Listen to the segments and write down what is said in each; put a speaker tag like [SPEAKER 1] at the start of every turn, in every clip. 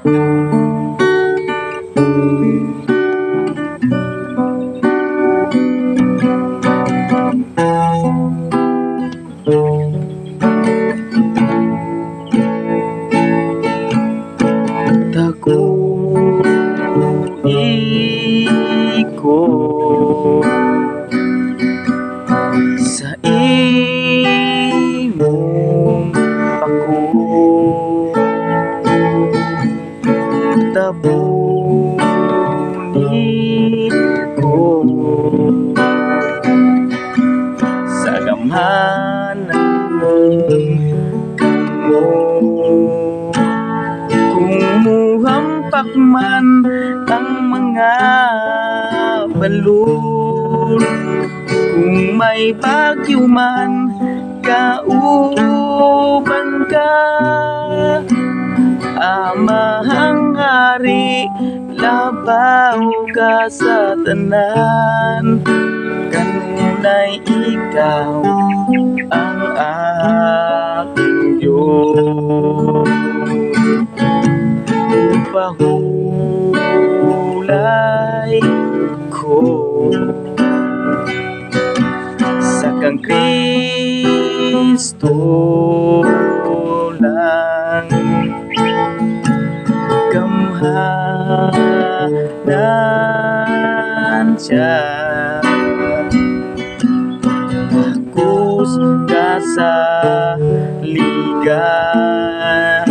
[SPEAKER 1] Taguhi ko sa imong pako, Tabuni ko sa gamhanan mong kamot. Kung muhampak man ang mga balon, kung may bagyo man, kauban ka. Amahang hari, labaw ka sa tanan. Kanunay ikaw ang aking Diyos. Pahulay ko sa kang Kristo lang, gamhanan siya, Kus kasaligan.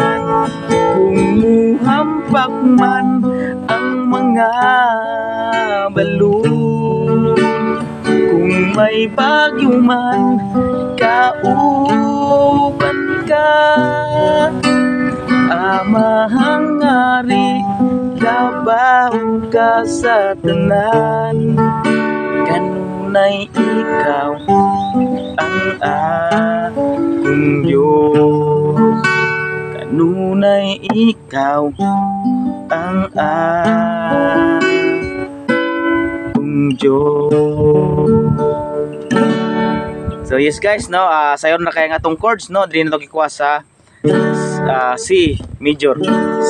[SPEAKER 1] Kung muhampak man ang mga balon, kung may bagyo man, kauban ka. Amahang hari, labaw ka sa tanan. Kanunay ikaw ang akong Diyos. Kanunay ikaw ang akong Diyos. So yes guys, no, sayon na kaya nga tong chords, no, dili na to gikuha sa C major,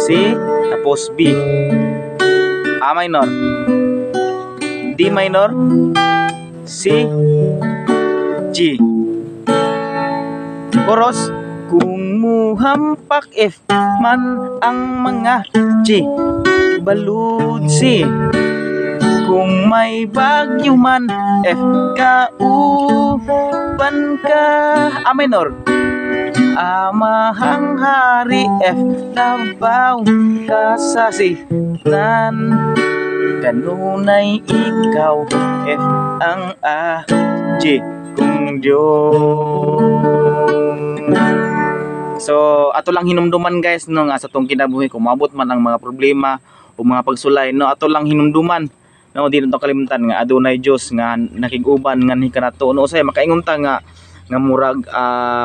[SPEAKER 1] C tapos B, A minor, D minor, C, G. Chorus, kung muhampak F man ang mga G, balud C. Kung may bagyo man F, kauban ka. A minor, Amahang hari F, labaw ka sa C, nan. Kanunay ikaw F ang A, G kung Diyos. So ato lang hinumduman guys, no, nga sa tong kinabuhi kung maabot man ang mga problema o mga pagsulay, no, ato lang hinumduman, no, di nato kalimutan nga adunay Dios nga nakig-uban nga kanato, no. Usay makaingon ta nga nga murag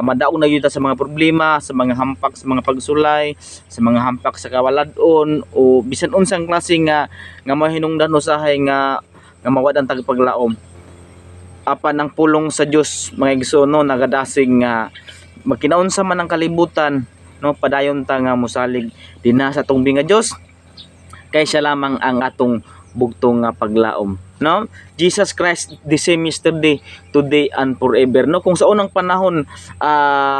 [SPEAKER 1] madaog na gyud ta sa mga problema, sa mga hampak, sa mga pagsulay, sa mga hampak sa kawalad-on o bisan unsang klase nga nga mahinungdan usahay nga nga mawad ang tagpaglaom. Apan ang pulong sa Dios, mga igsoon, no, nagadasig nga magkinaunsa man ang kalibutan, no, padayon ta nga mosalig dinha sa atong nga Dios kay siya lamang ang atong bugtong nga paglaom, no. Jesus Christ the same yesterday, today and forever, no. Kung sa unang panahon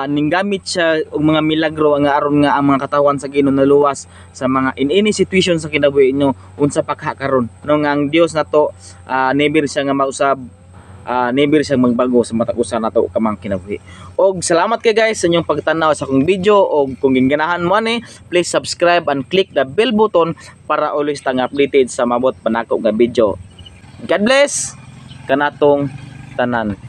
[SPEAKER 1] ninggamit siya og mga milagro nga aron nga ang mga katawan sa Ginoo naluwas sa mga in any situation sa kinabuhi nyo, unsa pa ka karon, no, nga ang Dios nato never siya nga mausab, never siya magbago sa matag usa nato kamang kinabuhi. Og salamat kay guys sa inyong pagtanaw sa akong video, og kung ginahan mo ani, please subscribe and click the bell button para always tang updated sa mabot pa nako nga video. God bless kanatong tanan.